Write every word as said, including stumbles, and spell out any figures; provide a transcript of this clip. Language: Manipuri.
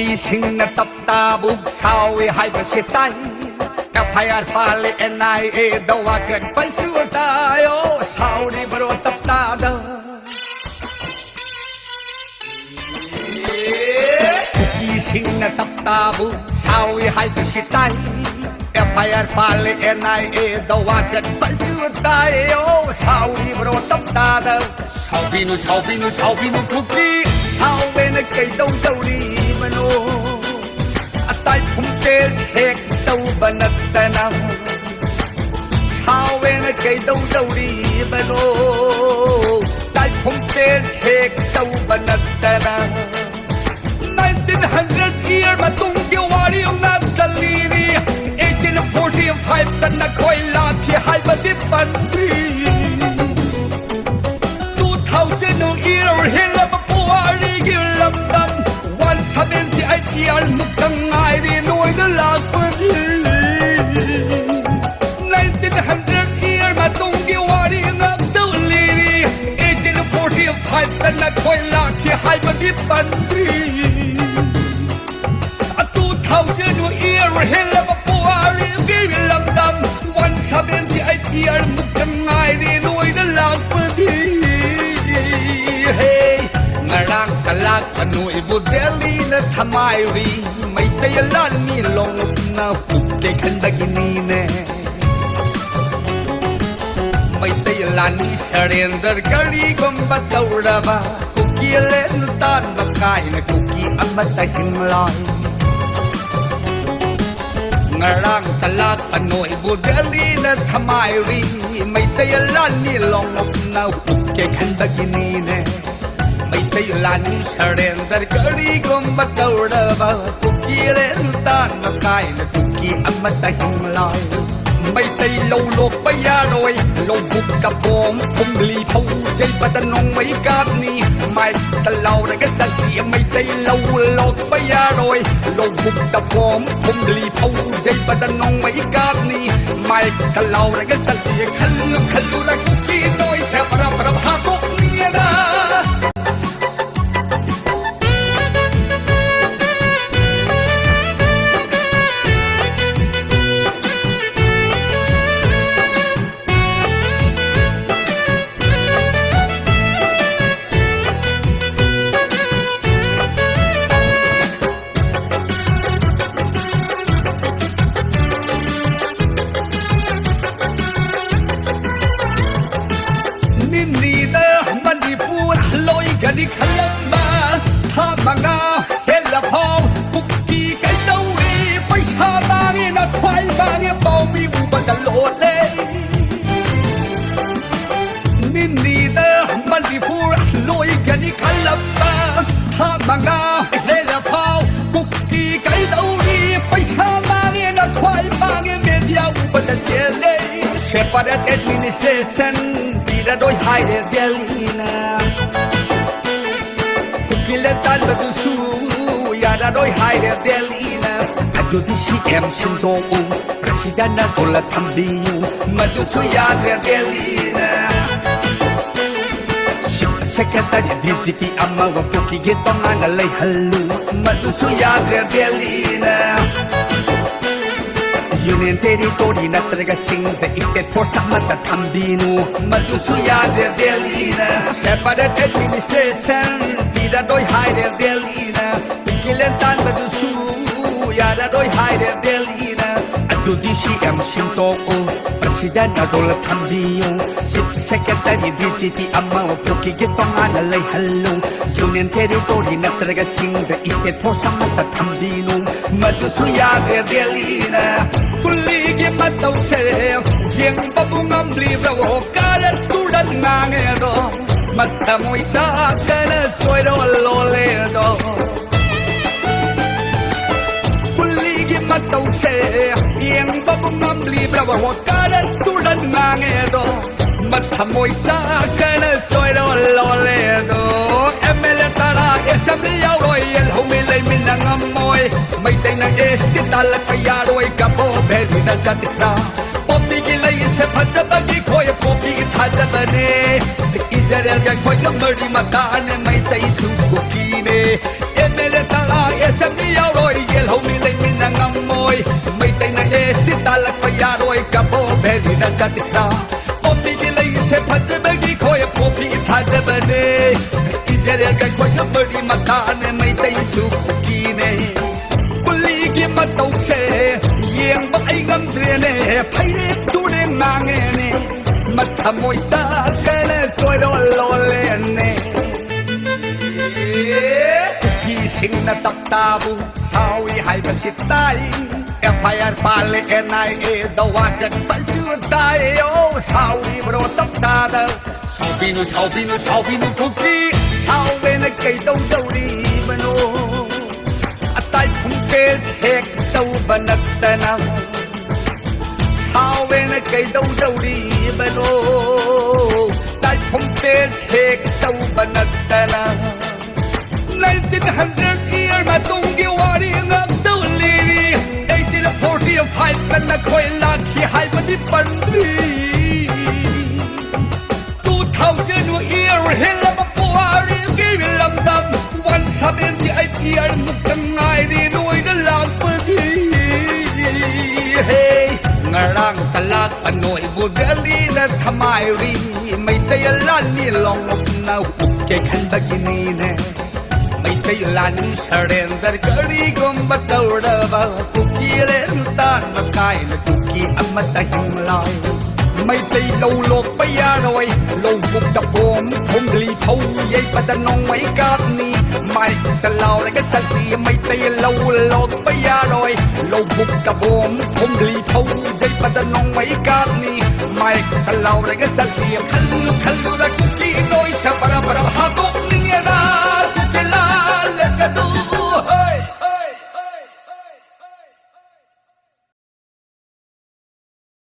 ꯏꯁꯤꯡꯅ ꯇꯞ ꯇꯥꯕꯨ ꯁꯥꯎꯏ ꯍꯥꯏꯕꯁꯤ ꯇꯥꯏ꯫ ꯑꯦꯐ ꯑꯥꯏ ꯑꯥꯔ ꯄꯥꯜꯂꯤ ꯑꯦꯟ ꯑꯥꯏ ꯑꯦꯗ ꯋꯥꯀꯠꯄꯁꯨ ꯇꯥꯏ꯫ ꯑꯣ, ꯁꯥꯎꯔꯤꯕ꯭ꯔꯣ ꯇꯞ ꯇꯥꯗ? ꯀꯨꯀꯤꯁꯤꯡꯅ ꯇꯞ ꯇꯥꯕꯨ ꯁꯥꯎꯏ ꯍꯥꯏꯕꯁꯤ ꯇꯥꯏ꯫ ꯑꯦꯐ ꯑꯥꯏ ꯑꯥꯔ ꯄꯥꯜꯂꯤ ꯑꯦꯟ ꯑꯥꯏ ꯑꯦꯗ ꯋꯥꯀꯠꯄꯁꯨ ꯇꯥꯏ꯫ ꯑꯣ, ꯁꯥꯎꯔꯤꯕ꯭ꯔꯣ ꯇꯞ ꯇꯥꯗ? ꯁꯥꯎꯕꯤꯅꯨ, ꯁꯥꯎꯕꯤꯅꯨ, ꯁꯥꯎꯕꯤꯅꯨ ꯀꯨꯀꯤ, ꯁꯥꯎꯕꯅ ꯀꯩꯗꯧꯗꯧꯔꯤꯕꯅꯣ? ꯑꯇꯥꯏ ꯐꯨꯝꯇꯦꯁ ꯍꯦꯛ ꯇꯧꯕ ꯅꯠꯇꯅ ꯁꯥꯎꯕꯅ ꯀꯩꯗꯧꯗꯧꯔꯤꯕꯅꯣ? ꯇꯥꯏ ꯐꯨꯝꯇꯦꯁ ꯍꯦꯛ ꯇꯧꯕ ꯅꯠꯇꯅ nineteen hundred year ꯃꯇꯨꯡꯒꯤ ꯋꯥꯔꯤ ꯉꯥꯛꯇ ꯂꯤꯔꯤ꯫ Eighteen forty five ꯇ ꯅꯈꯣꯏ ꯂꯥꯛꯈꯤ ꯍꯥꯏꯕꯗꯤ ꯄꯟꯗ꯭ꯔꯤ꯫ Two thousand year ꯍꯦꯜꯂꯕ ꯄꯨꯋꯥꯔꯤꯒꯤ ꯂꯝꯗꯝ, one seventy eight year ꯃꯨꯛꯇ ꯉꯥꯏꯔꯤ ꯅꯣꯏꯅ ꯂꯥꯛꯄꯗꯤ꯫ Nineteen hundred year ꯃꯇꯨꯡꯒꯤ ꯋꯥꯔꯤ ꯉꯥꯛꯇ ꯂꯤꯔꯤ꯫ Eighteen forty five ꯇ ꯅꯈꯣꯏ ꯂꯥꯛꯈꯤ ꯍꯥꯏꯕꯗꯤ ꯄꯟꯗ꯭ꯔꯤ꯫ Two thousand year ꯍꯦꯜꯂꯕ ꯄꯨꯋꯥꯔꯤꯒꯤ ꯂꯝꯗꯝ, one seventy eight year ꯃꯨꯛꯇ ꯉꯥꯏꯔꯤ ꯅꯣꯏꯅ ꯂꯥꯛꯄꯗꯤ꯫ ꯍꯦ, ꯉꯔꯥꯡꯇ ꯂꯥꯛꯄ ꯅꯣꯏꯕꯨ ꯗꯦꯜꯂꯤꯅ ꯊꯃꯥꯏꯔꯤ꯫ ꯃꯩꯇꯩ ꯂꯥꯟꯃꯤ ꯂꯣꯡꯎꯞꯅ ꯄꯨꯛꯀꯦ ꯈꯟꯕꯒꯤꯅꯤꯅꯦ꯫ ꯃꯩꯇꯩ ꯂꯥꯟꯃꯤ ꯁꯔꯦꯟꯗꯔ ꯀꯔꯤꯒꯨꯝꯕ ꯇꯧꯔꯕ, ꯀꯨꯀꯤ ꯂꯦꯟ ꯇꯥꯟꯕ ꯀꯥꯏꯅ ꯀꯨꯀꯤ ꯑꯃꯠꯇ ꯍꯤꯡꯂꯣꯏ꯫ ꯉꯔꯥꯡꯇ ꯂꯥꯛꯄ ꯅꯣꯏꯕꯨ ꯗꯦꯜꯂꯤꯅ ꯊꯃꯥꯏꯔꯤ꯫ ꯃꯩꯇꯩ ꯂꯥꯟꯃꯤ ꯂꯣꯡꯎꯞꯅ ꯎꯞꯀꯦ ꯈꯟꯕꯒꯤꯅꯤꯅꯦ꯫ ꯃꯩꯇꯩ ꯂꯥꯟꯃꯤ ꯁꯔꯦꯟꯗꯔ ꯀꯔꯤꯒꯨꯝꯕ ꯇꯧꯔꯕ, ꯀꯨꯀꯤ ꯂꯦꯟ ꯇꯥꯟꯕ ꯀꯥꯏꯅ ꯀꯨꯀꯤ ꯑꯃꯠꯇ ꯍꯤꯡꯂꯣꯏ꯫ ꯃꯩꯇꯩ ꯂꯧ ꯂꯣꯛꯄ ꯌꯥꯔꯣꯏ, ꯂꯧꯕꯨꯛꯇ ꯕꯣꯝ ꯐꯨꯝꯂꯤ ꯐꯧ ꯌꯩꯕꯗ ꯅꯣꯡꯃꯩ ꯀꯥꯞꯅꯤ꯫ ꯃꯥꯏꯛꯇ ꯂꯥꯎꯔꯒ ꯆꯠꯂꯤ, ꯃꯩꯇꯩ ꯂꯧ ꯂꯣꯛꯄ ꯌꯥꯔꯣꯏ, ꯂꯧꯕꯨꯛꯇ ꯕꯣꯝ ꯐꯨꯝꯂꯤ ꯐꯧ ꯌꯩꯕꯗ ꯅꯣꯡꯃꯩ ꯀꯥꯞꯅꯤ꯫ ꯃꯥꯏꯛꯇ ꯂꯥꯎꯔꯒ ꯆꯠꯂꯤ, ꯈꯜꯂꯨ ꯈꯜꯂꯨꯔ ꯀꯨꯀꯤ ꯅꯣꯏꯁꯦ ꯄꯔꯞ ꯄꯔꯞ ꯍꯥꯠꯇꯣꯛꯅꯤꯌꯦꯗ꯫ ꯃꯅꯤꯄꯨꯔ ꯂꯣꯏꯒꯅꯤ ꯈꯜꯂꯝꯕ ꯊꯥ ꯃꯉꯥ ꯍꯦꯜꯂꯐꯥꯎ ꯀꯨꯀꯤ ꯀꯩꯗꯧꯔꯤ? ꯄꯩꯁꯥ ꯃꯥꯡꯉꯦ, ꯅꯈ꯭ꯋꯥꯏ ꯃꯥꯡꯉꯦ, ꯄꯥꯎ ꯃꯤ ꯎꯕꯗ ꯂꯣꯠꯂꯦ꯫ ꯅꯤꯅꯤꯗ ꯃꯅꯤꯄꯨꯔ ꯂꯣꯏꯒꯅꯤ ꯈꯜꯂꯝꯕ ꯊꯥ ꯃꯉꯥ ꯍꯦꯜꯂꯐꯥꯎ ꯀꯨꯀꯤ ꯀꯩꯗꯧꯔꯤ? ꯄꯩꯁꯥ ꯃꯥꯡꯉꯦ, ꯅꯈ꯭ꯋꯥꯏ ꯃꯥꯡꯉꯦ, ꯃꯦꯗꯤꯌꯥ ꯎꯕꯗ ꯆꯦꯜꯂꯦ꯫ Separate administration ꯄꯤꯔꯔꯣꯏ ꯍꯥꯏꯔꯦ ꯗꯦꯜꯂꯤꯅ꯫ ꯀꯨꯀꯤꯂꯦꯟ ꯇꯥꯟꯕꯗꯨꯁꯨ ꯌꯥꯔꯔꯣꯏ ꯍꯥꯏꯔꯦ ꯗꯦꯜꯂꯤꯅ꯫ ꯑꯗꯨꯗꯤ ꯁꯤ ꯑꯦꯝ ꯁꯤꯟꯗꯣꯛꯎ, ꯄ꯭ꯔꯁꯤꯗꯦꯟꯅ ꯊꯣꯜꯂ ꯊꯝꯕꯤꯌꯨ, ꯃꯗꯨꯁꯨ ꯌꯥꯗ꯭ꯔꯦ ꯗꯦꯜꯂꯤꯅ꯫ ꯁꯦꯀ꯭ꯔꯦꯇꯔꯤ ꯗꯤ ꯖꯤ ꯄꯤ ꯑꯃꯒ ꯀꯨꯀꯤꯒꯤ ꯇꯣꯉꯥꯟꯅ ꯂꯩꯍꯜꯂꯨ, ꯃꯗꯨꯁꯨ ꯌꯥꯗ꯭ꯔꯦ ꯗꯦꯜꯂꯤꯅ꯫ ꯌꯨꯅꯤꯌꯟ ꯇꯦꯔꯤꯇꯣꯔꯤ ꯅꯠꯇ꯭ꯔꯒ ꯆꯤꯡꯗ ꯁ꯭ꯇꯦꯠ ꯐꯣꯔꯁ ꯑꯃꯠꯇ ꯊꯝꯕꯤꯅꯨ, ꯃꯗꯨꯁꯨ ꯌꯥꯗ꯭ꯔꯦ ꯗꯦꯜꯂꯤꯅ꯫ ꯁꯦꯄꯔꯦꯠ ꯑꯦꯗꯃꯤꯅꯤꯁꯇ꯭ꯔꯦꯁꯟ ꯄꯤꯔꯔꯣꯏ ꯍꯥꯏꯔꯦ ꯗꯦꯜꯂꯤꯅ꯫ ꯀꯨꯀꯤꯂꯦꯟ ꯇꯥꯟꯕꯗꯨꯁꯨ ꯌꯥꯔꯔꯣꯏ ꯍꯥꯏꯔꯦ ꯗꯦꯜꯂꯤꯅ꯫ ꯑꯗꯨꯗꯤ ꯁꯤ ꯑꯦꯝ ꯁꯤꯟꯗꯣꯛꯎ, ꯄ꯭ꯔꯁꯤꯗꯦꯟꯅ ꯔꯣꯜ ꯊꯝꯕꯤꯌꯨ, chief secretary D G P ꯑꯃ ꯀꯨꯀꯤꯒꯤ ꯇꯣꯉꯥꯟꯅ ꯂꯩꯍꯜꯂꯨ, ꯌꯨꯅꯤꯌꯟ ꯇꯦꯔꯤꯇꯣꯔꯤ ꯅꯠꯇ꯭ꯔꯒ ꯆꯤꯡꯗ ꯁ꯭ꯇꯦꯠ ꯐꯣꯔꯁ ꯑꯃꯠꯇ ꯊꯝꯕꯤꯅꯨ, ꯃꯗꯨꯁꯨ ꯌꯥꯗ꯭ꯔꯦ ꯗꯦꯜꯂꯤꯅ꯫ ꯀꯨꯂꯤꯒꯤ ꯃꯇꯧꯁꯦ ꯌꯦꯡꯕꯕꯨ ꯉꯝꯂꯤꯕ꯭ꯔꯣ? ꯀꯥꯔꯟ ꯇꯨꯔꯟ ꯉꯥꯡꯉꯦꯗꯣ, ꯃꯊꯃꯣꯏ ꯆꯥꯛꯇꯅ ꯆꯣꯏꯔꯣꯜ ꯂꯣꯜꯂꯦꯗꯣ꯫ ꯀꯨꯂꯤꯒꯤ ꯃꯇꯧꯁꯦ ꯌꯦꯡꯕꯕꯨ ꯉꯝꯂꯤꯕ꯭ꯔꯕ? ꯀꯥꯔꯟ ꯇꯨꯔꯟ ꯉꯥꯡꯉꯦꯗꯣ, ꯃꯊꯃꯣꯏ ꯆꯥꯛꯇꯅ ꯆꯣꯏꯔꯣꯜ ꯂꯣꯜꯂꯦꯗꯣ꯫ ꯑꯦꯝ ꯑꯦꯜ ꯑꯦ ꯇꯔꯥ ꯑꯦꯁꯦꯝꯕ꯭ꯂꯤ ꯌꯥꯎꯔꯣꯏ, ꯌꯦꯜꯍꯧꯃꯤ ꯂꯩꯃꯤꯟꯅ ꯉꯝꯃꯣꯏ꯫ ꯃꯩꯇꯩꯅ ꯑꯦꯁ ꯇꯤ ꯇꯥꯜꯂꯛꯄ ꯌꯥꯔꯣꯏ, ꯀꯕꯣ ꯚꯦꯂꯤꯅ ꯆꯠꯈ꯭ꯔꯥ? ꯄꯣꯄꯤꯒꯤ ꯂꯩꯁꯦ ꯐꯖꯕꯒꯤ ꯈꯣꯏ ꯄꯣꯄꯤꯒꯤ ꯊꯥꯖꯕꯅꯦ꯫ ꯏꯖꯔꯦꯜꯒ ꯑꯩꯈꯣꯏꯒ ꯃꯔꯤ ꯃꯇꯥꯅꯦ, ꯃꯩꯇꯩꯁꯨ ꯀꯨꯀꯤꯅꯦ꯫ ꯑꯦꯝ ꯑꯦꯜ ꯑꯦ ꯇꯔꯥ ꯑꯦꯁꯦꯝꯕ꯭ꯂꯤ ꯌꯥꯎꯔꯣꯏ, ꯌꯦꯜꯍꯧꯃꯤ ꯂꯩꯃꯤꯟꯅ ꯉꯝꯃꯣꯏ꯫ ꯃꯩꯇꯩꯅ ꯑꯦꯁ ꯇꯤ ꯇꯥꯜꯂꯛꯄ ꯌꯥꯔꯣꯏ, ꯀꯕꯣ ꯚꯦꯂꯤꯅ ꯆꯠꯈ꯭ꯔꯥ? ꯄꯣꯄꯤꯒꯤ ꯂꯩꯁꯦ ꯐꯖꯕꯒꯤ ꯈꯣꯏ ꯄꯣꯄꯤ ꯊꯥꯖꯕꯅꯦ꯫ ꯏꯖꯔꯦꯜꯒ ꯑꯩꯈꯣꯏꯒ ꯃꯔꯤ ꯃꯇꯥꯅꯦ, ꯃꯩꯇꯩꯁꯨ ꯀꯨꯀꯤꯅꯦ꯫ ꯀꯨꯂꯤꯒꯤ ꯃꯇꯧꯁꯦ ꯌꯦꯡꯕ ꯑꯩ ꯉꯝꯗ꯭ꯔꯦꯅꯦ, ꯐꯩꯔꯦ ꯇꯨꯔꯦ ꯉꯥꯡꯉꯦꯅꯦ꯫ ꯃꯊꯃꯣꯏ ꯆꯥꯛꯈ꯭ꯔꯦꯅꯦ, ꯆꯣꯏꯔꯣꯜ ꯂꯣꯜꯂꯦꯅꯦ꯫ ꯇꯥꯕꯨ ꯁꯥꯎꯏ ꯍꯥꯏꯕꯁꯤ ꯇꯥꯏ꯫ ꯑꯦꯐ ꯑꯥꯏ ꯑꯥꯔ ꯄꯥꯜꯂꯦ ꯑꯦꯟ ꯑꯥꯏ ꯑꯦꯗ ꯋꯥꯀꯠꯄꯁꯨ ꯇꯥꯏ꯫ ꯑꯣ ꯁꯥꯎꯔꯤꯕ꯭ꯔꯣ ꯇꯞꯇꯥꯗ? ꯁꯥꯎꯕꯤꯅꯨ ꯁꯥꯎꯕꯤꯅꯨ ꯁꯥꯎꯕꯤꯅꯨ ꯀꯨꯀꯤ ꯁꯥꯎꯋꯦꯅ ꯀꯩꯗꯧꯗꯧꯔꯤꯕꯅꯣ? ꯑꯇꯥꯏ ꯐꯨꯝꯄꯦꯁ ꯍꯦꯛ ꯇꯧꯕ ꯅꯠꯇꯅ ꯁꯥꯎꯋꯦꯅ ꯀꯩꯗꯧꯗꯧꯔꯤꯕꯅꯣ? ꯇꯥꯏꯐꯝ ꯄꯦꯁ ꯍꯦꯛ ꯇꯧꯕ ꯅꯠꯇꯅ nineteen hundred year ꯃꯇꯨꯡꯒꯤ ꯋꯥꯔꯤ ꯉꯥꯛꯇ ꯂꯤꯔꯤ꯫ Eighteen forty five ꯇ ꯅꯈꯣꯏ ꯂꯥꯛꯈꯤ ꯍꯥꯏꯕꯗꯤ ꯄꯟꯗ꯭ꯔꯤ꯫ Two thousand year ꯍꯦꯜꯂꯕ ꯄꯨꯋꯥꯔꯤꯒꯤ ꯂꯝꯗꯝ one seventy eight year ꯃꯨꯛꯇ ꯉꯥꯏꯔꯤ ꯅꯣꯏꯗ ꯂꯥꯛꯄꯗꯤ꯫ ꯍꯦ, ꯉꯔꯥꯡ ꯇꯂꯥꯛ ꯑꯅꯣꯏꯕꯨ ꯒꯂꯤꯗ ꯊꯃꯥꯏꯔꯤ ꯃꯩꯇꯩ ꯂꯥꯟꯃꯤ ꯂꯣꯡꯂꯣꯛꯅ ꯎꯞꯀꯦ ꯈꯟꯕꯒꯤꯅꯤꯅꯦ꯫ ꯃꯩꯇꯩ ꯂꯥꯟꯃꯤ surrender ꯀꯔꯤꯒꯨꯝꯕ ꯇꯧꯔꯕ ꯀꯨꯀꯤ ꯂꯦꯟ ꯇꯥꯟꯕ ꯀꯥꯏꯅ ꯀꯨꯀꯤ ꯑꯃꯠꯇ ꯍꯤꯡꯂꯥꯎ꯫ ꯃꯩꯇꯩ ꯂꯧ ꯂꯣꯛꯄ ꯌꯥꯔꯣꯏ, ꯂꯧꯕꯨꯛꯇ ꯕꯣꯝ ꯐꯨꯝꯂꯤ ꯐꯧ ꯌꯩꯕꯗ ꯅꯣꯡꯃꯩ ꯀꯥꯞꯅꯤ꯫ ꯃꯥꯏꯛꯇ ꯂꯥꯎꯔꯒ ꯆꯠꯂꯤ ꯃꯩꯇꯩ ꯂꯧ ꯂꯣꯛꯄ ꯌꯥꯔꯣꯏ, ꯂꯧꯕꯨꯛꯇ ꯕꯣꯝ ꯐꯨꯝꯂꯤ ꯐꯧ ꯌꯩꯕꯗ ꯅꯣꯡꯃꯩ ꯀꯥꯞꯅꯤ꯫ ꯃꯥꯏꯛꯇ ꯂꯥꯎꯔꯒ ꯆꯠꯂꯤ ꯈꯜꯂꯨ ꯈꯜꯂꯨꯔ ꯀꯨꯀꯤ ꯅꯣꯏ ꯁꯕꯔ ꯕꯔ ꯍꯥꯠꯇꯣꯛ